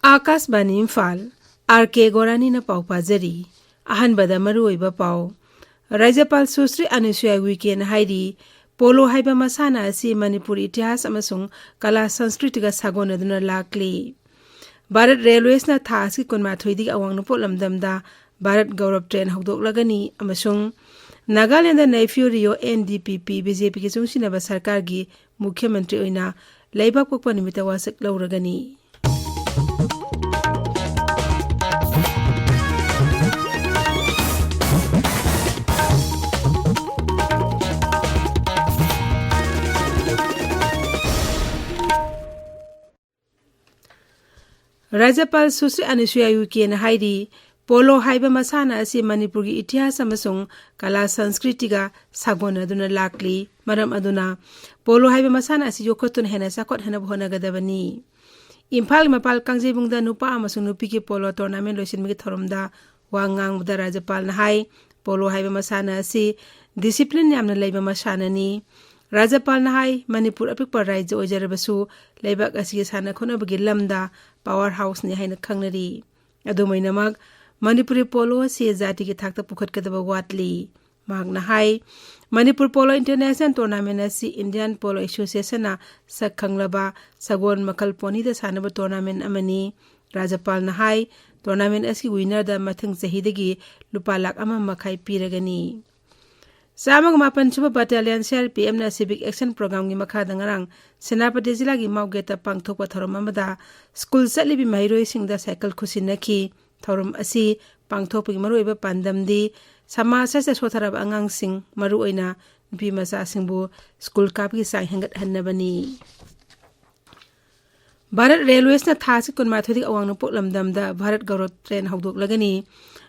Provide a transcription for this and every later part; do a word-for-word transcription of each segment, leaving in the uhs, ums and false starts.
ꯑꯥꯀꯥꯁꯕꯥꯅꯤ Imphal, R ꯀꯦ ꯒꯣꯔꯥꯅꯤꯅ ꯄꯥꯎ ꯄꯥꯖꯔꯤ꯫ ꯑꯍꯥꯟꯕꯗ ꯃꯔꯨꯑꯣꯏꯕ ꯄꯥꯎ꯫ ꯔꯥꯖ꯭ꯌꯄꯥꯜ ꯁꯨꯁ꯭ꯔꯤ ꯑꯅꯨꯁꯨꯌꯥ ꯎꯏꯀꯦꯅ ꯍꯥꯏꯔꯤ, ꯄꯣꯂꯣ ꯍꯥꯏꯕ ꯃꯁꯥꯟꯅ ꯑꯁꯤ ꯃꯅꯤꯄꯨꯔ ꯏꯇꯤꯍꯥꯁ ꯑꯃꯁꯨꯡ ꯀꯂꯥ ꯁꯪꯁꯀ꯭ꯔꯤꯇꯤꯒ ꯁꯥꯒꯣꯟꯅꯗꯨꯅ ꯂꯥꯛꯂꯤ꯫ ꯚꯥꯔꯠ ꯔꯦꯜꯋꯦꯁꯅ ꯊꯥ ꯑꯁꯤꯒꯤ ꯀꯨꯟꯃꯥꯊꯣꯏꯗꯒꯤ ꯑꯋꯥꯡ ꯅꯣꯡꯄꯣꯛ ꯂꯝꯗꯝꯗ ꯚꯥꯔꯠ ꯒꯧꯔꯕ ꯇ꯭ꯔꯦꯟ ꯍꯧꯗꯣꯛꯂꯒꯅꯤ ꯑꯃꯁꯨꯡ Nagaland Neiphiu Rio, N D ꯄꯤ ꯄꯤ, ꯕꯤ ꯖꯦ ꯄꯤꯒꯤ ꯆꯨꯡꯁꯤꯟꯅꯕ ꯁꯔꯀꯥꯔꯒꯤ ꯃꯨꯈ꯭ꯌ ꯃꯟꯇ꯭ꯔꯤ ꯑꯣꯏꯅ ꯂꯩꯕꯥꯛ ꯄꯣꯛꯄ ꯅꯨꯃꯤꯠꯇ ꯋꯥꯁꯛ ꯂꯧꯔꯒꯅꯤ꯫ ꯔꯥꯖ꯭ꯌꯄꯥꯜ ꯁꯨꯁ꯭ꯔꯤ ꯑꯅꯨꯁꯨꯌꯥ ꯎꯏꯀꯦꯅ ꯍꯥꯏꯔꯤ, ꯄꯣꯂꯣ ꯍꯥꯏꯕ ꯃꯁꯥꯟꯅ ꯑꯁꯤ ꯃꯅꯤꯄꯨꯔꯒꯤ ꯏꯇꯤꯍꯥꯁ ꯑꯃꯁꯨꯡ ꯀꯂꯥ ꯁꯪꯁꯀ꯭ꯔꯤꯇꯤꯒ ꯁꯥꯒꯣꯟꯅꯗꯨꯅ ꯂꯥꯛꯂꯤ꯫ ꯃꯔꯝ ꯑꯗꯨꯅ ꯄꯣꯂꯣ ꯍꯥꯏꯕ ꯃꯁꯥꯟꯅ ꯑꯁꯤ ꯌꯣꯛꯈꯠꯇꯨꯅ ꯍꯦꯟꯅ ꯆꯥꯎꯈꯠꯍꯟꯅꯕ ꯍꯣꯠꯅꯒꯗꯕꯅꯤ꯫ ꯏꯝꯐꯥꯜꯒꯤ ꯃꯄꯥꯜ ꯀꯥꯡꯖꯩꯕꯨꯡꯗ ꯅꯨꯄꯥ ꯑꯃꯁꯨꯡ ꯅꯨꯄꯤꯒꯤ ꯄꯣꯂꯣ ꯇꯣꯔꯅꯥꯃꯦꯟ ꯂꯣꯏꯁꯤꯟꯕꯒꯤ ꯊꯧꯔꯝꯗ ꯋꯥ ꯉꯥꯡꯕꯗ ꯔꯥꯖ꯭ꯌꯄꯥꯜꯅ ꯍꯥꯏ, ꯄꯣꯂꯣ ꯍꯥꯏꯕ ꯃꯁꯥꯟꯅ ꯑꯁꯤ ꯗꯤꯁꯤꯄ꯭ꯂꯤꯟ ꯌꯥꯝꯅ ꯂꯩꯕ ꯃꯁꯥꯟꯅꯅꯤ꯫ ꯔꯥꯖ꯭ꯌꯄꯥꯜꯅ ꯍꯥꯏ, ꯃꯅꯤꯄꯨꯔ ꯑꯄꯤꯛꯄ ꯔꯥꯖ꯭ꯌ ꯑꯣꯏꯖꯔꯕꯁꯨ ꯂꯩꯕꯥꯛ ꯑꯁꯤꯒꯤ ꯁꯥꯟꯅ ꯈꯣꯠꯅꯕꯒꯤ ꯂꯝꯗ ꯄꯥꯋꯔ ꯍꯥꯎꯁꯅꯤ ꯍꯥꯏꯅ ꯈꯪꯅꯔꯤ꯫ ꯑꯗꯨꯝ ꯑꯣꯏꯅꯃꯛ, ꯃꯅꯤꯄꯨꯔꯤ ꯄꯣꯂꯣ ꯑꯁꯤ ꯖꯥꯇꯤꯒꯤ ꯊꯥꯛꯇ ꯄꯨꯈꯠꯀꯗꯕ ꯋꯥꯠꯂꯤ꯫ ꯃꯍꯥꯛꯅ ꯍꯥꯏ, ꯃꯅꯤꯄꯨꯔ ꯄꯣꯂꯣ ꯏꯟꯇꯔꯅꯦꯁꯅꯦꯜ ꯇꯣꯔꯅꯥꯃꯦꯟ ꯑꯁꯤ ꯏꯟꯗꯤꯌꯥꯟ ꯄꯣꯂꯣ ꯑꯦꯁꯣꯁꯤꯌꯦꯁꯟꯅ ꯁꯛ ꯈꯪꯂꯕ ꯁꯒꯣꯜ ꯃꯈꯜ ꯄꯣꯅꯤꯗ ꯁꯥꯟꯅꯕ ꯇꯣꯔꯅꯥꯃꯦꯟ ꯑꯃꯅꯤ꯫ ꯔꯥꯖ꯭ꯌꯄꯥꯜꯅ ꯍꯥꯏ, ꯇꯣꯔꯅꯥꯃꯦꯟ ꯑꯁꯤꯒꯤ ꯋꯤꯅꯔꯗ ꯃꯊꯪ ꯆꯍꯤꯗꯒꯤ ꯂꯨꯄꯥ ꯂꯥꯈ ꯑꯃ ꯃꯈꯥꯏ ꯄꯤꯔꯒꯅꯤ꯫ ꯆꯥꯝꯃꯒ ꯃꯥꯄꯟ ꯁꯨꯕ ꯕꯠꯇꯥꯂꯤꯌꯟ ꯁꯤ ꯑꯥꯔ ꯄꯤ ꯑꯦꯐꯅ ꯁꯤꯚꯤꯛ ꯑꯦꯛꯁꯟ ꯄ꯭ꯔꯣꯒ꯭ꯔꯥꯝꯒꯤ ꯃꯈꯥꯗ ꯉꯔꯥꯡ ꯁꯦꯅꯥꯄꯇꯤ ꯖꯤꯂꯥꯒꯤ ꯃꯥꯎꯒꯦꯠꯇ ꯄꯥꯡꯊꯣꯛꯄ ꯊꯧꯔꯝ ꯑꯃꯗ ꯁ꯭ꯀꯨꯜ ꯆꯠꯂꯤꯕꯤ ꯃꯍꯩꯔꯣꯏꯁꯤꯡꯗ ꯁꯥꯏꯀꯜ ꯈꯨꯠꯁꯤꯟꯅꯈꯤ꯫ ꯊꯧꯔꯝ ꯑꯁꯤ ꯄꯥꯡꯊꯣꯛꯄꯒꯤ ꯃꯔꯨꯑꯣꯏꯕ ꯄꯥꯟꯗꯝꯗꯤ ꯁꯃꯥꯖ ꯑꯁꯤꯗ ꯁꯣꯠꯊꯔꯕ ꯑꯉꯥꯡꯁꯤꯡ, ꯃꯔꯨꯑꯣꯏꯅ ꯅꯨꯄꯤ ꯃꯆꯥꯁꯤꯡꯕꯨ ꯁ꯭ꯀꯨꯜ ꯀꯥꯕꯒꯤ ꯆꯥꯡ ꯍꯦꯟꯒꯠꯍꯟꯅꯕꯅꯤ꯫ ꯚꯥꯔꯠ ꯔꯦꯜꯋꯦꯁꯅ ꯊꯥ ꯑꯁꯤ ꯀꯨꯟꯃꯥꯊꯣꯏꯗꯒꯤ ꯑꯋꯥꯡ ꯅꯣꯡꯄꯣꯛ ꯂꯝꯗꯝꯗ ꯚꯥꯔꯠ ꯒꯧꯔꯕ ꯇ꯭ꯔꯦꯟ ꯍꯧꯗꯣꯛꯂꯒꯅꯤ꯫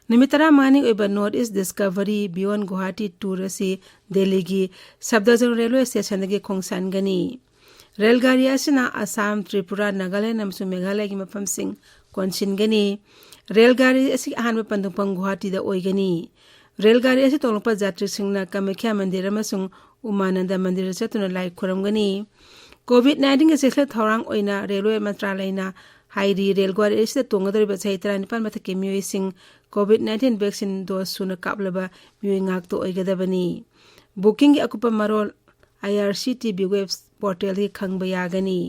ꯅꯨꯃꯤꯠ ꯇꯔꯥꯃꯉꯥꯅꯤ ꯑꯣꯏꯕ North East Discovery Beyond Guwahati tour ꯑꯁꯤ ꯗꯦꯜꯂꯤꯒꯤ ꯁꯐꯗꯔꯖꯪ ꯔꯦꯜꯋꯦ ꯁ꯭ꯇꯦꯁꯟꯗꯒꯤ ꯈꯣꯡꯁꯥꯟꯒꯅꯤ꯫ ꯔꯦꯜꯒꯥꯔꯤ ꯑꯁꯤꯅ ꯑꯁꯥꯝ, ꯇ꯭ꯔꯤꯄꯨꯔꯥ, ꯅꯥꯒꯥꯂꯦꯟ ꯑꯃꯁꯨꯡ ꯃꯦꯘꯥꯂꯌꯒꯤ ꯃꯐꯝꯁꯤꯡ ꯀꯣꯟꯁꯤꯟꯒꯅꯤ꯫ ꯔꯦꯜꯒꯥꯔꯤ ꯑꯁꯤꯒꯤ ꯑꯍꯥꯟꯕ ꯄꯟꯊꯨꯡꯐꯝ ꯒꯨꯋꯥꯍꯥꯇꯤꯗ ꯑꯣꯏꯒꯅꯤ꯫ ꯔꯦꯜꯒꯥꯔꯤ ꯑꯁꯤ ꯇꯣꯡꯂꯛꯄ ꯖꯥꯇ꯭ꯔꯤꯁꯤꯡꯅ ꯀꯃꯈ꯭ꯌꯥ ꯃꯟꯗꯤꯔ ꯑꯃꯁꯨꯡ ꯎꯃꯥꯅꯟꯗ ꯃꯟꯗꯤꯔꯗ ꯆꯠꯇꯨꯅ ꯂꯥꯏ ꯈꯨꯔꯨꯝꯒꯅꯤ꯫ ꯀꯣꯚꯤꯗ ꯅꯥꯏꯟꯇꯤꯟꯒꯤ ꯆꯦꯛꯁꯤꯜ ꯊꯧꯔꯥꯡ ꯑꯣꯏꯅ ꯔꯦꯜꯋꯦ ꯃꯟꯇ꯭ꯔꯥꯂꯌꯅ ꯍꯥꯏꯔꯤ꯫ ꯔꯦꯜ ꯒꯥꯔꯤ ꯑꯁꯤꯗ ꯇꯣꯡꯒꯗꯧꯔꯤꯕ ꯆꯍꯤ ꯇꯔꯥꯅꯤꯄꯥꯟ ꯃꯊꯛꯀꯤ ꯃꯤꯑꯣꯏꯁꯤꯡ COVID nineteen vaccine dose ꯁꯨꯅ ꯀꯥꯞꯂꯕ ꯃꯤꯑꯣꯏ ꯉꯥꯛꯇ ꯑꯣꯏꯒꯗꯕꯅꯤ꯫ Bookingꯒꯤ ꯑꯀꯨꯞꯄ ꯃꯔꯣꯜ IRCTC web portalꯗꯒꯤ ꯈꯪꯕ ꯌꯥꯒꯅꯤ꯫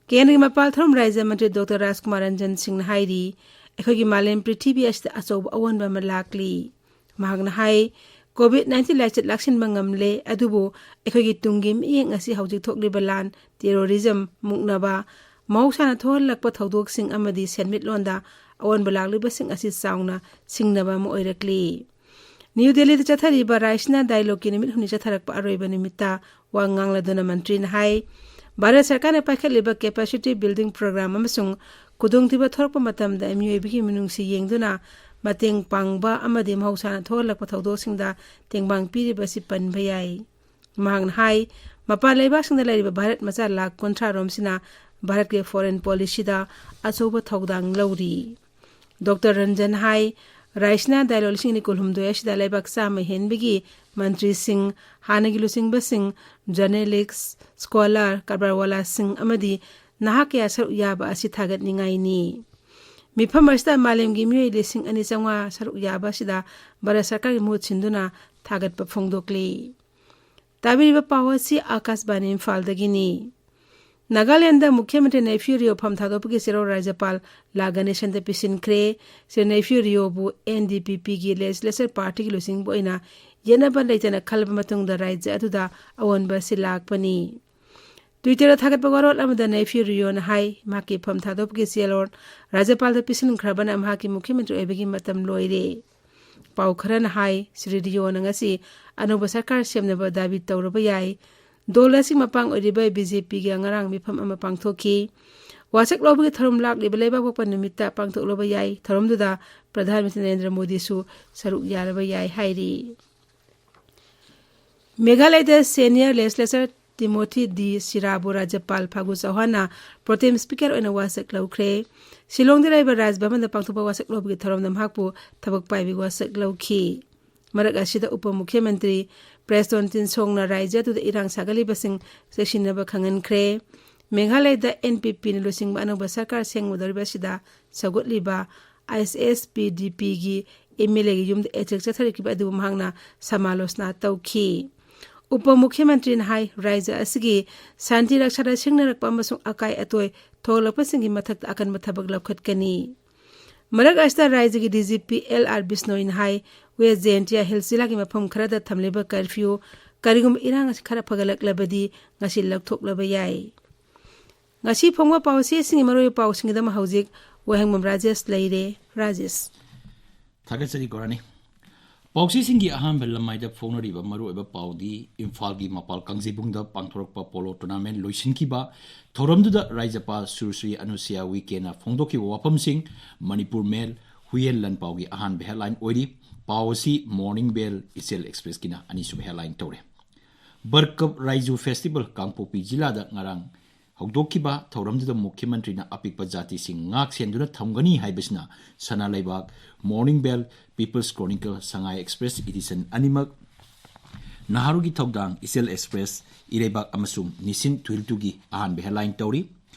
ꯀꯦꯟꯗ꯭ꯔꯒꯤ ꯃꯄꯥꯜ ꯊꯧꯔꯝ ꯔꯥꯖ꯭ꯌ ꯃꯟꯇ꯭ꯔꯤ ꯗꯣꯛꯇꯔ ꯔꯥꯖꯀꯨꯃꯥꯔ ꯔꯟꯖꯟ ꯁꯤꯡꯅ ꯍꯥꯏꯔꯤ, ꯑꯩꯈꯣꯏꯒꯤ ꯃꯥꯂꯦꯝ ꯄ꯭ꯔꯤꯊꯤꯕꯤ ꯑꯁꯤꯗ ꯑꯆꯧꯕ ꯑꯑꯣꯟꯕ ꯑꯃ ꯂꯥꯛꯂꯤ꯫ ꯃꯍꯥꯛꯅ ꯍꯥꯏ, COVID nineteen ꯂꯥꯏꯆꯠ ꯂꯥꯛꯁꯤꯟꯕ ꯉꯝꯂꯦ, ꯑꯗꯨꯕꯨ ꯑꯩꯈꯣꯏꯒꯤ ꯇꯨꯡꯒꯤ ꯃꯤꯠꯌꯦꯡ ꯑꯁꯤ ꯍꯧꯖꯤꯛ ꯊꯣꯛꯂꯤꯕ ꯂꯥꯟ, terrorism ꯃꯨꯛꯅꯕ, ꯃꯍꯧꯁꯥꯅ ꯊꯣꯛꯍꯜꯂꯛꯄ ꯊꯧꯗꯣꯛꯁꯤꯡ ꯑꯃꯗꯤ ꯁꯦꯟꯃꯤꯠꯂꯣꯟꯗ ꯑꯑꯣꯟꯕ ꯂꯥꯛꯂꯤꯕꯁꯤꯡ ꯑꯁꯤ ꯆꯥꯎꯅ ꯁꯤꯡꯅꯕ ꯑꯃ ꯑꯣꯏꯔꯛꯂꯤ꯫ ꯅ꯭ꯌꯨ ꯗꯦꯜꯂꯤꯗ ꯆꯠꯊꯔꯤꯕ ꯔꯥꯏꯁꯤꯅꯥ ꯗꯥꯏꯂꯣꯒꯀꯤ ꯅꯨꯃꯤꯠ ꯍꯨꯝꯅꯤ ꯆꯠꯊꯔꯛꯄ ꯑꯔꯣꯏꯕ ꯅꯨꯃꯤꯠꯇ ꯋꯥ ꯉꯥꯡꯂꯗꯨꯅ ꯃꯟꯇ꯭ꯔꯤꯅ ꯍꯥꯏ, ꯚꯥꯔꯠ ꯁꯔꯀꯥꯔꯅ ꯄꯥꯏꯈꯠꯂꯤꯕ capacity building program ꯑꯃꯁꯨꯡ ꯈꯨꯗꯣꯡꯊꯤꯕ ꯊꯣꯔꯛꯄ ꯃꯇꯝꯗ ꯃꯤꯑꯣꯏꯕꯒꯤ ꯃꯤꯅꯨꯡꯁꯤ ꯌꯦꯡꯗꯨꯅ ꯃꯇꯦꯡ ꯄꯥꯡꯕ ꯑꯃꯗꯤ ꯃꯍꯧꯁꯥꯅ ꯊꯣꯛꯍꯜꯂꯛꯄ ꯊꯧꯗꯣꯛꯁꯤꯡꯗ ꯇꯦꯡꯕꯥꯡ ꯄꯤꯔꯤꯕ ꯑꯁꯤ ꯄꯟꯕ ꯌꯥꯏ꯫ ꯃꯍꯥꯛꯅ ꯍꯥꯏ, ꯃꯄꯥꯟ ꯂꯩꯕꯥꯛꯁꯤꯡꯗ ꯂꯩꯔꯤꯕ ꯚꯥꯔꯠ ꯃꯆꯥ ꯂꯥꯈ ꯀꯨꯟꯊ꯭ꯔꯥ ꯔꯣꯝꯁꯤꯅ ꯚꯥꯔꯠꯀꯤ foreign policyꯗ ꯑꯆꯧꯕ ꯊꯧꯗꯥꯡ ꯂꯧꯔꯤ꯫ ꯗꯣꯛꯇꯔ ꯔꯟꯖꯟ ꯍꯥꯏ, ꯔꯥꯏꯁꯤꯅꯥ ꯗꯥꯏꯂꯣꯒ ꯂꯤꯁꯤꯡ ꯑꯅꯤ ꯀꯨꯟꯍꯨꯝꯗꯣꯏ ꯑꯁꯤꯗ ꯂꯩꯕꯥꯛ ꯆꯥꯝꯃ ꯍꯦꯟꯕꯒꯤ ꯃꯟꯇ꯭ꯔꯤꯁꯤꯡ, ꯍꯥꯟꯅꯒꯤ ꯂꯨꯆꯤꯡꯕꯁꯤꯡ, journalist, scholar, ꯀꯔꯕꯥꯔꯋꯥꯂꯥꯁꯤꯡ ꯑꯃꯗꯤ ꯅꯍꯥ ꯀꯌꯥ ꯁꯔꯨꯛ ꯌꯥꯕ ꯑꯁꯤ ꯊꯥꯒꯠꯅꯤꯡꯉꯥꯏꯅꯤ꯫ ꯃꯤꯐꯝ ꯑꯁꯤꯗ ꯃꯥꯂꯦꯝꯒꯤ ꯃꯤꯑꯣꯏ ꯂꯤꯁꯤꯡ ꯑꯅꯤ ꯆꯥꯝꯃꯉꯥ ꯁꯔꯨꯛ ꯌꯥꯕ ꯑꯁꯤꯗ ꯚꯥꯔꯠ ꯁꯔꯀꯥꯔꯒꯤ ꯃꯍꯨꯠ ꯁꯤꯟꯗꯨꯅ ꯊꯥꯒꯠꯄ ꯐꯣꯡꯗꯣꯛꯂꯤ꯫ ꯇꯥꯕꯤꯔꯤꯕ ꯄꯥꯎ ꯑꯁꯤ ꯑꯥꯀꯥꯁꯕꯥꯅꯤ ꯏꯝꯐꯥꯜꯗꯒꯤꯅꯤ꯫ ꯅꯥꯒꯥꯂꯦꯟꯗ ꯃꯨꯈ꯭ꯌ ꯃꯟꯇ꯭ꯔꯤ ꯅꯩꯐꯤꯌꯨ ꯔꯤꯑꯣ ꯐꯝ ꯊꯥꯗꯣꯛꯄꯒꯤ ꯆꯦꯔꯣꯜ ꯔꯥꯖ꯭ꯌꯄꯥꯜ ꯂꯥ ꯒꯅꯦꯁꯟꯗ ꯄꯤꯁꯤꯟꯈ꯭ꯔꯦ꯫ ꯁ꯭ꯔꯤ ꯅꯩꯐꯤꯌꯨ ꯔꯤꯑꯣꯕꯨ NDPPꯒꯤ legislature partyꯒꯤ ꯂꯨꯆꯤꯡꯕ ꯑꯣꯏꯅ ꯌꯦꯠꯅꯕ ꯂꯩꯇꯅ ꯈꯜꯂꯕ ꯃꯇꯨꯡꯗ ꯔꯥꯖ꯭ꯌ ꯑꯗꯨꯗ ꯑꯑꯣꯟꯕ ꯑꯁꯤ ꯂꯥꯛꯄꯅꯤ꯫ Twitterꯗ ꯊꯥꯒꯠꯄ ꯋꯥꯔꯣꯜ ꯑꯃꯗ ꯅꯩꯐꯤꯌꯨ ꯔꯤꯑꯣꯅ ꯍꯥꯏ, ꯃꯍꯥꯛꯀꯤ ꯐꯝ ꯊꯥꯗꯣꯛꯄꯒꯤ ꯆꯦꯔꯣꯜ ꯔꯥꯖ꯭ꯌꯄꯥꯜꯗ ꯄꯤꯁꯤꯟꯈ꯭ꯔꯕꯅ ꯃꯍꯥꯛꯀꯤ ꯃꯨꯈ꯭ꯌ ꯃꯟꯇ꯭ꯔꯤ ꯑꯣꯏꯕꯒꯤ ꯃꯇꯝ ꯂꯣꯏꯔꯦ꯫ ꯄꯥꯎ ꯈꯔꯅ ꯍꯥꯏ, ꯁ꯭ꯔꯤ ꯔꯤꯑꯣꯅ ꯉꯁꯤ ꯑꯅꯧꯕ ꯁꯔꯀꯥꯔ ꯁꯦꯝꯅꯕ ꯗꯥꯕꯤ ꯇꯧꯔꯕ ꯌꯥꯏ꯫ ꯗꯣꯜ ꯑꯁꯤ ꯃꯄꯥꯡ ꯑꯣꯏꯔꯤꯕ BJPꯒ ꯉꯔꯥꯡ ꯃꯤꯐꯝ ꯑꯃ ꯄꯥꯡꯊꯣꯛꯈꯤ꯫ ꯋꯥꯁꯛ ꯂꯧꯕꯒꯤ ꯊꯧꯔꯝ ꯂꯥꯛꯂꯤꯕ ꯂꯩꯕꯥꯛꯄꯣꯛꯄ ꯅꯨꯃꯤꯠꯇ ꯄꯥꯡꯊꯣꯛꯂꯕ ꯌꯥꯏ꯫ ꯊꯧꯔꯝꯗꯨꯗ ꯄ꯭ꯔꯙꯥꯟ ꯃꯟꯇ꯭ꯔꯤ ꯅꯔꯦꯟꯗ꯭ꯔ ꯃꯣꯗꯤꯁꯨ ꯁꯔꯨꯛ ꯌꯥꯔꯕ ꯌꯥꯏ ꯍꯥꯏꯔꯤ꯫ ꯃꯦꯘꯥꯂꯌꯗ senior legislator ꯇꯤꯃꯣꯊꯤ ꯗꯤ ꯁꯤꯔꯥꯕꯨ ꯔꯥꯖ꯭ꯌꯄꯥꯜ ꯐꯥꯒꯨ ꯆꯧꯍꯥꯟꯅ pro tem speaker ꯑꯣꯏꯅ ꯋꯥꯁꯛ ꯂꯧꯈ꯭ꯔꯦ꯫ ꯁꯤꯂꯣꯡꯗ ꯂꯩꯕ ꯔꯥꯖ ꯚꯕꯟꯗ ꯄꯥꯡꯊꯣꯛꯄ ꯋꯥꯁꯛ ꯂꯧꯕꯒꯤ ꯊꯧꯔꯝꯗ ꯃꯍꯥꯛꯄꯨ ꯊꯕꯛ ꯄꯥꯏꯕꯒꯤ ꯋꯥꯁꯛ ꯂꯧꯈꯤ꯫ ꯃꯔꯛ ꯑꯁꯤꯗ ꯎꯄ ꯃꯨꯈ꯭ꯌ ꯃꯟꯇ꯭ꯔꯤ ꯄ꯭ꯔꯦꯁꯇꯣꯟ ꯇꯤꯟꯁꯣꯡꯅ ꯔꯥꯖ꯭ꯌ ꯑꯗꯨꯗ ꯏꯔꯥꯡ ꯁꯥꯒꯠꯂꯤꯕꯁꯤꯡ ꯆꯦꯛꯁꯤꯟꯅꯕ ꯈꯪꯍꯟꯈ꯭ꯔꯦ꯫ ꯃꯦꯘꯥꯂꯌꯗ ꯑꯦꯟ ꯄꯤ ꯄꯤꯅ ꯂꯨꯆꯤꯡꯕ ꯑꯅꯧꯕ ꯁꯔꯀꯥꯔ ꯁꯦꯝꯒꯗꯧꯔꯤꯕ ꯑꯁꯤꯗ ꯁꯧꯒꯠꯂꯤꯕ ꯑꯥꯏ ꯑꯦꯁ ꯄꯤ ꯗꯤ ꯄꯤꯒꯤ ꯑꯦꯝ ꯑꯦꯜ ꯑꯦꯒꯤ ꯌꯨꯝꯗ ꯑꯦꯇꯦꯛ ꯆꯠꯊꯔꯛꯈꯤꯕ ꯑꯗꯨꯕꯨ ꯃꯍꯥꯛꯅ ꯁꯃꯥꯂꯣꯆꯅꯥ ꯇꯧꯈꯤ꯫ ꯎꯄ ꯃꯨꯈ꯭ꯌꯃꯟꯇ꯭ꯔꯤꯅ ꯍꯥꯏ, ꯔꯥꯖ꯭ꯌ ꯑꯁꯤꯒꯤ ꯁꯥꯟꯇꯤ ꯔꯛꯁꯥꯗ ꯁꯤꯡꯅꯔꯛꯄ ꯑꯃꯁꯨꯡ ꯑꯀꯥꯏ ꯑꯇꯣꯏ ꯊꯣꯛꯂꯛꯄꯁꯤꯡꯒꯤ ꯃꯊꯛꯇ ꯑꯀꯟꯕ ꯊꯕꯛ ꯂꯧꯈꯠꯀꯅꯤ꯫ ꯃꯔꯛ ꯑꯁꯤꯗ ꯔꯥꯖ꯭ꯌꯒꯤ D G P L R ꯕꯤꯁꯅꯣꯏꯅ ꯍꯥꯏ, ꯋꯦꯁ ꯖꯌꯟꯇꯤꯌꯥ ꯍꯤꯜꯁ ꯖꯤꯂꯥꯒꯤ ꯃꯐꯝ ꯈꯔꯗ ꯊꯝꯂꯤꯕ ꯀꯔꯐ꯭ꯌꯨ ꯀꯔꯤꯒꯨꯝꯕ ꯏꯔꯥꯡ ꯑꯁꯤ ꯈꯔ ꯐꯒꯠꯂꯛꯂꯕꯗꯤ ꯉꯁꯤ ꯂꯧꯊꯣꯛꯂꯕ ꯌꯥꯏ꯫ ꯉꯁꯤ ꯐꯣꯡꯕ ꯄꯥꯎꯆꯦꯁꯤꯡꯒꯤ ꯃꯔꯨꯑꯣꯏꯕ ꯄꯥꯎꯁꯤꯡꯒꯤꯗꯃꯛ ꯍꯧꯖꯤꯛ ꯋꯥꯍꯦꯡꯕꯝ ꯔꯥꯖꯦꯁ ꯂꯩꯔꯦ꯫ ꯔꯥꯖꯦꯁ꯫ ꯊꯥꯒꯠꯆꯔꯤ ꯒꯣꯔꯥꯅꯤ꯫ ꯄꯥꯎꯆꯦꯁꯤꯡꯒꯤ ꯑꯍꯥꯟꯕ ꯂꯃꯥꯏꯗ ꯐꯣꯡꯅꯔꯤꯕ ꯃꯔꯨꯑꯣꯏꯕ ꯄꯥꯎꯗꯤ ꯏꯝꯐꯥꯜꯒꯤ ꯃꯄꯥꯜ ꯀꯥꯡꯖꯩꯕꯨꯡꯗ ꯄꯥꯡꯊꯣꯔꯛꯄ ꯄꯣꯂꯣ ꯇꯣꯔꯅꯥꯃꯦꯟ ꯂꯣꯏꯁꯤꯟꯈꯤꯕ ꯊꯧꯔꯝꯗꯨꯗ ꯔꯥꯖ꯭ꯌꯄꯥꯜ ꯁꯨꯔ ꯁ꯭ꯔꯤ ꯑꯅꯨꯁꯨꯌꯥ ꯎꯏꯀꯦꯅ ꯐꯣꯡꯗꯣꯛꯈꯤꯕ ꯋꯥꯐꯝꯁꯤꯡ ꯃꯅꯤꯄꯨꯔ ꯃꯦꯜ, ꯍꯨꯏꯌꯦꯟ ꯂꯥꯟꯄꯥꯎꯒꯤ ꯑꯍꯥꯟꯕ ꯍꯦꯗꯂꯥꯏꯟ ꯑꯣꯏꯔꯤ꯫ ꯄꯥꯎ ꯑꯁꯤ ꯃꯣꯔꯅꯤꯡ ꯕꯦꯜ, ꯏꯆꯦꯜ ꯑꯦꯛꯁꯄ꯭ꯔꯦꯁꯀꯤꯅ ꯑꯅꯤꯁꯨꯕ ꯍꯦꯗꯂꯥꯏꯟ ꯇꯧꯔꯦ꯫ ꯕꯔꯀꯞ ꯔꯥꯏꯖꯨ ꯐꯦꯁꯇꯤꯚꯦꯜ ꯀꯥꯡꯄꯣꯛꯄꯤ ꯖꯤꯂꯥꯗ ꯉꯔꯥꯡ ꯍꯧꯗꯣꯛꯈꯤꯕ ꯊꯧꯔꯝꯗꯨꯗ ꯃꯨꯈ꯭ꯌꯃꯟꯇ꯭ꯔꯤꯅ ꯑꯄꯤꯛꯄ ꯖꯥꯇꯤꯁꯤꯡ ꯉꯥꯛ ꯁꯦꯟꯗꯨꯅ ꯊꯝꯒꯅꯤ ꯍꯥꯏꯕꯁꯤꯅ ꯁꯅꯥ ꯂꯩꯕꯥꯛ, ꯃꯣꯔꯅꯤꯡ ꯕꯦꯜ, ꯄꯤꯄꯜꯁ ꯀ꯭ꯔꯣꯅꯤꯀꯜ, ꯁꯉꯥꯏ ꯑꯦꯛꯁꯄ꯭ꯔꯦꯁ ꯏꯗꯤꯁꯟ ꯑꯅꯤꯃꯛ ꯅꯍꯥꯔꯣꯜꯒꯤ ꯊꯧꯗꯥꯡ, ꯏꯆꯦꯜ ꯑꯦꯛꯁꯄ꯭ꯔꯦꯁ, ꯏꯔꯩꯕꯥꯛ ꯑꯃꯁꯨꯡ ꯅꯤꯁꯤꯟ ꯊꯨꯏꯜꯇꯨꯒꯤ ꯑꯍꯥꯟꯕ ꯍꯦꯗꯂꯥꯏꯟ ꯇꯧꯔꯤ꯫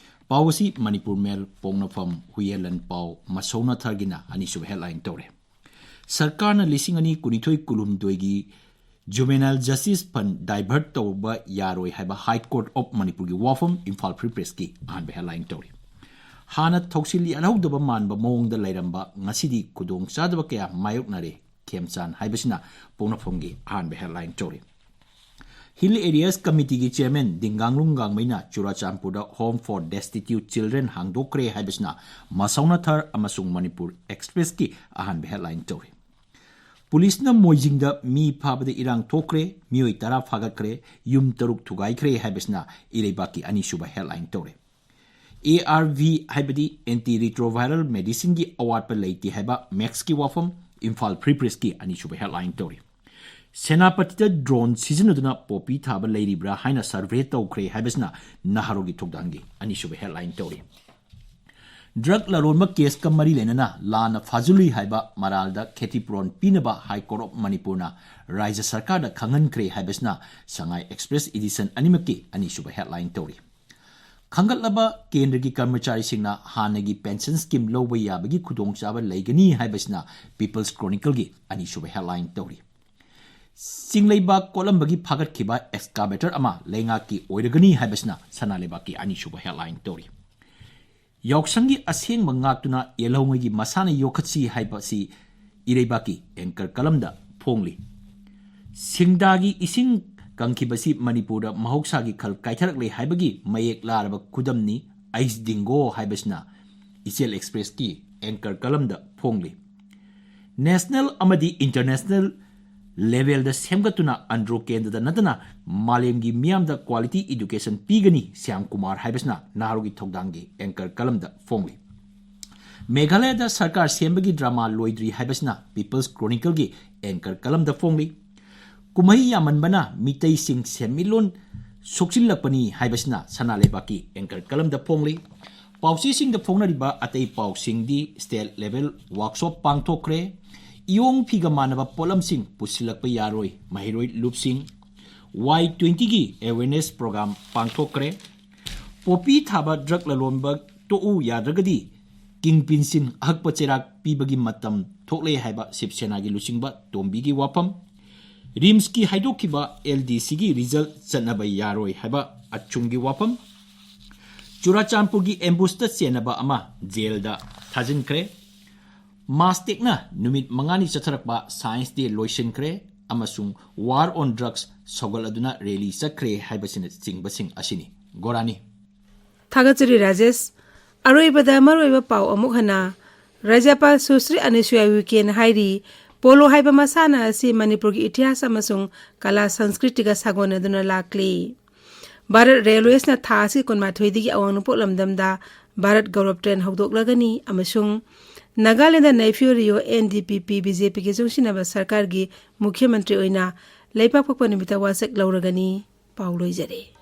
ꯄꯥꯎ ꯑꯁꯤ ꯃꯅꯤꯄꯨꯔ ꯃꯦꯜ, ꯄꯣꯛꯅꯐꯝ, ꯍꯨꯏꯌꯦꯟ ꯂꯥꯟꯄꯥꯎ, ꯃꯁꯧꯅꯊꯔꯒꯤꯅ ꯑꯅꯤꯁꯨꯕ ꯍꯦꯗꯂꯥꯏꯟ ꯇꯧꯔꯦ꯫ ꯁꯔꯀꯥꯔꯅ ꯂꯤꯁꯤꯡ ꯑꯅꯤ ꯀꯨꯟꯅꯤꯊꯣꯏ ꯀꯨꯟꯍꯨꯝꯗꯣꯏꯒꯤ Juvenile Justice Fund divert ꯇꯧꯕ ꯌꯥꯔꯣꯏ ꯍꯥꯏꯕ High Court of ꯃꯅꯤꯄꯨꯔꯒꯤ ꯋꯥꯐꯝ ꯏꯝꯐꯥꯜ ꯐ꯭ꯔꯤ ꯄ꯭ꯔꯦꯁꯀꯤ ꯑꯍꯥꯟꯕ ꯍꯦꯗꯂꯥꯏꯟ ꯇꯧꯔꯤ꯫ ꯍꯥꯟꯅ ꯊꯧꯁꯤꯜ ꯌꯥꯠꯍꯧꯗꯕ ꯃꯥꯟꯕ ꯃꯑꯣꯡꯗ ꯂꯩꯔꯝꯕ ꯉꯁꯤꯗꯤ ꯈꯨꯗꯣꯡꯆꯥꯗꯕ ꯀꯌꯥ ꯃꯥꯌꯣꯛꯅꯔꯦ ꯈꯦꯝꯆꯥꯟ ꯍꯥꯏꯕꯁꯤꯅ ꯄꯣꯛꯅꯐꯝꯒꯤ ꯑꯍꯥꯟꯕ ꯍꯦꯗꯂꯥꯏꯟ ꯇꯧꯔꯤ꯫ ꯍꯤꯜ ꯑꯦꯔꯤꯌꯥꯁ ꯀꯃꯤꯇꯤꯒꯤ ꯆꯤꯌꯔꯃꯦꯟ ꯗꯤꯡꯒꯥꯡꯂꯨꯡ ꯒꯥꯡꯃꯩꯅ ꯆꯨꯔꯥꯆꯥꯟꯄꯨꯔꯗ Home for Destitute Children ꯍꯥꯡꯗꯣꯛꯈ꯭ꯔꯦ ꯍꯥꯏꯕꯁꯤꯅ ꯃꯁꯧꯅꯊꯔ ꯑꯃꯁꯨꯡ ꯃꯅꯤꯄꯨꯔ ꯑꯦꯛꯁꯄ꯭ꯔꯦꯁꯀꯤ ꯑꯍꯥꯟꯕ ꯍꯦꯗꯂꯥꯏꯟ ꯇꯧꯔꯤ꯫ ꯄꯨꯂꯤꯁꯅ ꯃꯣꯏꯖꯤꯡꯗ ꯃꯤ ꯐꯥꯕꯗ ꯏꯔꯥꯡ ꯊꯣꯛꯈ꯭ꯔꯦ, ꯃꯤꯑꯣꯏ ꯇꯔꯥ ꯐꯥꯒꯠꯈ꯭ꯔꯦ, ꯌꯨꯝ ꯇꯔꯨꯛ ꯊꯨꯒꯥꯏꯈ꯭ꯔꯦ ꯍꯥꯏꯕꯁꯤꯅ ꯏꯔꯩꯕꯥꯛꯀꯤ ꯑꯅꯤꯁꯨꯕ ꯍꯦꯗꯂꯥꯏꯟ ꯇꯧꯔꯦ꯫ ꯑꯦ ꯑꯥꯔ ꯚꯤ ꯍꯥꯏꯕꯗꯤ anti retroviral medicineꯒꯤ ꯑꯋꯥꯠꯄ ꯂꯩꯇꯦ ꯍꯥꯏꯕ ꯃꯦꯛꯁꯀꯤ ꯋꯥꯐꯝ ꯏꯝꯐꯥꯜ ꯐ꯭ꯔꯤ ꯄ꯭ꯔꯦꯁꯀꯤ ꯑꯅꯤꯁꯨꯕ ꯍꯦꯗꯂꯥꯏꯟ ꯇꯧꯔꯤ꯫ ꯁꯦꯅꯥꯄꯇꯤꯗ ꯗ꯭ꯔꯣꯟ ꯁꯤꯖꯤꯟꯅꯗꯨꯅ ꯄꯣꯄꯤ ꯊꯥꯕ ꯂꯩꯔꯤꯕ꯭ꯔꯥ ꯍꯥꯏꯅ ꯁꯔꯚꯦ ꯇꯧꯈ꯭ꯔꯦ ꯍꯥꯏꯕꯁꯤꯅ ꯅꯍꯥꯔꯣꯜꯒꯤ ꯊꯧꯗꯥꯡꯒꯤ ꯑꯅꯤꯁꯨꯕ ꯍꯦꯗꯂꯥꯏꯟ ꯇꯧꯔꯤ꯫ ꯗ꯭ꯔꯒ ꯂꯂꯣꯟꯕ ꯀꯦꯁꯀ ꯃꯔꯤ ꯂꯩꯅꯅ ꯂꯥꯟꯅ ꯐꯥꯖꯤꯜꯂꯨꯏ ꯍꯥꯏꯕ ꯃꯔꯥꯜꯗ ꯈꯦꯇꯤꯄꯨꯔꯣꯟ ꯄꯤꯅꯕ High Court of ꯃꯅꯤꯄꯨꯔꯅ ꯔꯥꯖ꯭ꯌ ꯁꯔꯀꯥꯔꯗ ꯈꯪꯍꯟꯈ꯭ꯔꯦ ꯍꯥꯏꯕꯁꯤꯅ ꯁꯉꯥꯏ ꯑꯦꯛꯁꯄ꯭ꯔꯦꯁ ꯏꯗꯤꯁꯟ ꯑꯅꯤꯃꯛꯀꯤ ꯑꯅꯤꯁꯨꯕ ꯍꯦꯗꯂꯥꯏꯟ ꯇꯧꯔꯤ꯫ ꯈꯟꯒꯠꯂꯕ ꯀꯦꯟꯗ꯭ꯔꯒꯤ ꯀꯔꯃꯆꯥꯔꯤꯁꯤꯡꯅ ꯍꯥꯟꯅꯒꯤ ꯄꯦꯟꯁꯟ ꯁ꯭ꯀꯤꯝ ꯂꯧꯕ ꯌꯥꯕꯒꯤ ꯈꯨꯗꯣꯡꯆꯥꯕ ꯂꯩꯒꯅꯤ ꯍꯥꯏꯕꯁꯤꯅ People's Chronicleꯒꯤ ꯑꯅꯤꯁꯨꯕ ꯍꯦꯗꯂꯥꯏꯟ ꯇꯧꯔꯤ꯫ ꯆꯤꯡꯂꯩꯕꯥꯛ ꯀꯣꯠꯂꯝꯕꯒꯤ ꯐꯥꯒꯠꯈꯤꯕ ꯑꯦꯛꯁꯀꯥꯚꯦꯇꯔ ꯑꯃ ꯂꯩꯉꯥꯛꯀꯤ ꯑꯣꯏꯔꯒꯅꯤ ꯍꯥꯏꯕꯁꯤꯅ ꯁꯅꯥ ꯂꯩꯕꯥꯛꯀꯤ ꯑꯅꯤꯁꯨꯕ ꯍꯦꯗꯂꯥꯏꯟ ꯇꯧꯔꯤ꯫ ꯌꯥꯎꯁꯪꯒꯤ ꯑꯁꯦꯡꯕ ꯉꯥꯛꯇꯨꯅ ꯌꯦꯜꯍꯧꯉꯩꯒꯤ ꯃꯁꯥꯟꯅ ꯌꯣꯛꯈꯠꯁꯤ ꯍꯥꯏꯕꯁꯤ ꯏꯔꯩꯕꯥꯛꯀꯤ ꯑꯦꯡꯀꯔ ꯀꯂꯝꯗ ꯐꯣꯡꯂꯤ꯫ ꯁꯤꯡꯗꯥꯒꯤ ꯏꯁꯤꯡ ꯀꯪꯈꯤꯕꯁꯤ ꯃꯅꯤꯄꯨꯔꯗ ꯃꯍꯧꯁꯥꯒꯤ ꯈꯜ ꯀꯥꯏꯊꯔꯛꯂꯦ ꯍꯥꯏꯕꯒꯤ ꯃꯌꯦꯛ ꯂꯥꯔꯕ ꯈꯨꯗꯝꯅꯤ ꯑꯩꯁ ꯗꯤꯡꯒꯣ ꯍꯥꯏꯕꯁꯤꯅ ꯏꯆꯦꯜ ꯑꯦꯛꯁꯄ꯭ꯔꯦꯁꯀꯤ ꯑꯦꯡꯀꯔ ꯀꯂꯝꯗ ꯐꯣꯡꯂꯤ꯫ ꯅꯦꯁꯅꯦꯜ ꯑꯃꯗꯤ ꯏꯟꯇꯔꯅꯦꯁꯅꯦꯜ ꯂꯦꯚꯦꯜꯗ ꯁꯦꯝꯒꯠꯇꯨꯅ ꯑꯟꯗ꯭ꯔꯣ ꯀꯦꯟꯗ꯭ꯔꯗ ꯅꯠꯇꯅ ꯃꯥꯂꯦꯝꯒꯤ ꯃꯤꯌꯥꯝꯗ ꯀ꯭ꯋꯥꯂꯤꯇꯤ ꯏꯗꯨꯀꯦꯁꯟ ꯄꯤꯒꯅꯤ ꯁ꯭ꯌꯥꯝ ꯀꯨꯃꯥꯔ ꯍꯥꯏꯕꯁꯤꯅ ꯅꯍꯥꯔꯣꯜꯒꯤ ꯊꯧꯗꯥꯡꯒꯤ ꯑꯦꯡꯀꯔ ꯀꯂꯝꯗ ꯐꯣꯡꯂꯤ꯫ ꯃꯦꯘꯥꯂꯌꯗ ꯁꯔꯀꯥꯔ ꯁꯦꯝꯕꯒꯤ ꯗ꯭ꯔꯃꯥ ꯂꯣꯏꯗ꯭ꯔꯤ ꯍꯥꯏꯕꯁꯤꯅ People's Chronicleꯒꯤ ꯑꯦꯡꯀꯔ ꯀꯂꯝꯗ ꯐꯣꯡꯂꯤ꯫ ꯀꯨꯝꯍꯩ ꯌꯥꯝꯃꯟꯕꯅ ꯃꯤꯇꯩꯁꯤꯡ ꯁꯦꯟꯃꯤꯠꯂꯣꯟ ꯁꯣꯛꯆꯤꯜꯂꯛꯄꯅꯤ ꯍꯥꯏꯕꯁꯤꯅ ꯁꯅꯥ ꯂꯩꯕꯥꯛꯀꯤ ꯑꯦꯡꯀꯔ ꯀꯂꯝꯗ ꯐꯣꯡꯂꯤ꯫ ꯄꯥꯎꯆꯦꯁꯤꯡꯗ ꯐꯣꯡꯅꯔꯤꯕ ꯑꯇꯩ ꯄꯥꯎꯁꯤꯡꯗꯤ state level workshop ꯄꯥꯡꯊꯣꯛꯈ꯭ꯔꯦ, ꯏꯌꯣꯡ ꯐꯤꯒ ꯃꯥꯟꯅꯕ ꯄꯣꯠꯂꯝꯁꯤꯡ ꯄꯨꯁꯤꯜꯂꯛꯄ ꯌꯥꯔꯣꯏ, ꯃꯍꯩꯔꯣꯏ ꯂꯨꯞꯁꯤꯡ, ꯋꯥꯏ ꯇ꯭ꯋꯦꯟꯇꯤꯒꯤ awareness program ꯄꯥꯡꯊꯣꯛꯈ꯭ꯔꯦ꯫ ꯄꯣꯄꯤ ꯊꯥꯕ ꯗ꯭ꯔꯒ ꯂꯂꯣꯟꯕ ꯇꯣꯛꯎ ꯌꯥꯗ꯭ꯔꯒꯗꯤ ꯀꯤꯡꯄꯤꯟꯁꯤꯡ ꯑꯍꯛꯄ ꯆꯩꯔꯥꯛ ꯄꯤꯕꯒꯤ ꯃꯇꯝ ꯊꯣꯛꯂꯦ ꯍꯥꯏꯕ ꯁꯤꯕ ꯁꯦꯅꯥꯒꯤ ꯂꯨꯆꯤꯡꯕ ꯇꯣꯝꯕꯤꯒꯤ ꯋꯥꯐꯝ, ꯔꯤꯝꯁꯀꯤ ꯍꯥꯏꯗꯣꯛꯈꯤꯕ ꯑꯦꯜ ꯗꯤ ꯁꯤꯒꯤ ꯔꯤꯖꯜ ꯆꯠꯅꯕ ꯌꯥꯔꯣꯏ ꯍꯥꯏꯕ ꯑꯆꯨꯝꯒꯤ ꯋꯥꯐꯝ, ꯆꯨꯔꯥꯆꯥꯟꯄꯨꯔꯒꯤ ꯑꯦꯝꯕꯨꯁꯇ ꯆꯦꯟꯅꯕ ꯑꯃ ꯖꯦꯜꯗ ꯊꯥꯖꯤꯟꯈ꯭ꯔꯦ꯫ ꯃꯥꯁꯇꯦꯛꯅ ꯅꯨꯃꯤꯠ ꯃꯉꯥꯅꯤ ꯆꯠꯊꯔꯛꯄ ꯁꯥꯏꯟꯁ ꯗꯦ ꯂꯣꯏꯁꯤꯟꯈ꯭ꯔꯦ ꯑꯃꯁꯨꯡ War on Drugs ꯁꯧꯒꯠꯂꯗꯨꯅ ꯔꯦꯂꯤ ꯆꯠꯈ꯭ꯔꯦ ꯍꯥꯏꯕꯁꯤꯅꯆꯤꯡꯕꯁꯤꯡ ꯑꯁꯤꯅꯤ꯫ ꯒꯣꯔꯥꯅꯤ꯫ ꯊꯥꯒꯠꯆꯔꯤ ꯔꯥꯖꯦꯁ꯫ ꯑꯔꯣꯏꯕꯗ ꯃꯔꯨꯑꯣꯏꯕ ꯄꯥꯎ ꯑꯃꯨꯛ ꯍꯟꯅ꯫ ꯔꯥꯖ꯭ꯌꯄꯥꯜ ꯁꯨꯁ꯭ꯔꯤ ꯑꯅꯁꯨꯌꯥ ꯎꯏꯀꯦꯅ ꯍꯥꯏꯔꯤ, ꯄꯣꯂꯣ ꯍꯥꯏꯕ ꯃꯁꯥꯟꯅ ꯑꯁꯤ ꯃꯅꯤꯄꯨꯔꯒꯤ ꯏꯇꯤꯍꯥꯁ ꯑꯃꯁꯨꯡ ꯀꯂꯥ ꯁꯪꯁꯀ꯭ꯔꯤꯇꯤꯒ ꯁꯥꯒꯣꯟꯅꯗꯨꯅ ꯂꯥꯛꯂꯤ꯫ ꯚꯥꯔꯠ ꯔꯦꯜꯋꯦꯁꯅ ꯊꯥ ꯑꯁꯤꯒꯤ ꯀꯨꯟꯃꯥꯊꯣꯏꯗꯒꯤ ꯑꯋꯥꯡ ꯅꯣꯡꯄꯣꯛ ꯂꯝꯗꯝꯗ ꯚꯥꯔꯠ ꯒꯧꯔꯕ ꯇ꯭ꯔꯦꯟ ꯍꯧꯗꯣꯛꯂꯒꯅꯤ ꯑꯃꯁꯨꯡ Nagaland Neiphiu Rio, N D ꯄꯤ ꯄꯤ, ꯕꯤ ꯖꯦ ꯄꯤꯒꯤ ꯆꯨꯡꯁꯤꯟꯅꯕ ꯁꯔꯀꯥꯔꯒꯤ ꯃꯨꯈ꯭ꯌ ꯃꯟꯇ꯭ꯔꯤ ꯑꯣꯏꯅ ꯂꯩꯕꯥꯛ ꯄꯣꯛꯄ ꯅꯨꯃꯤꯠꯇ ꯋꯥꯁꯛ ꯂꯧꯔꯒꯅꯤ꯫ ꯄꯥꯎ ꯂꯣꯏꯖꯔꯦ꯫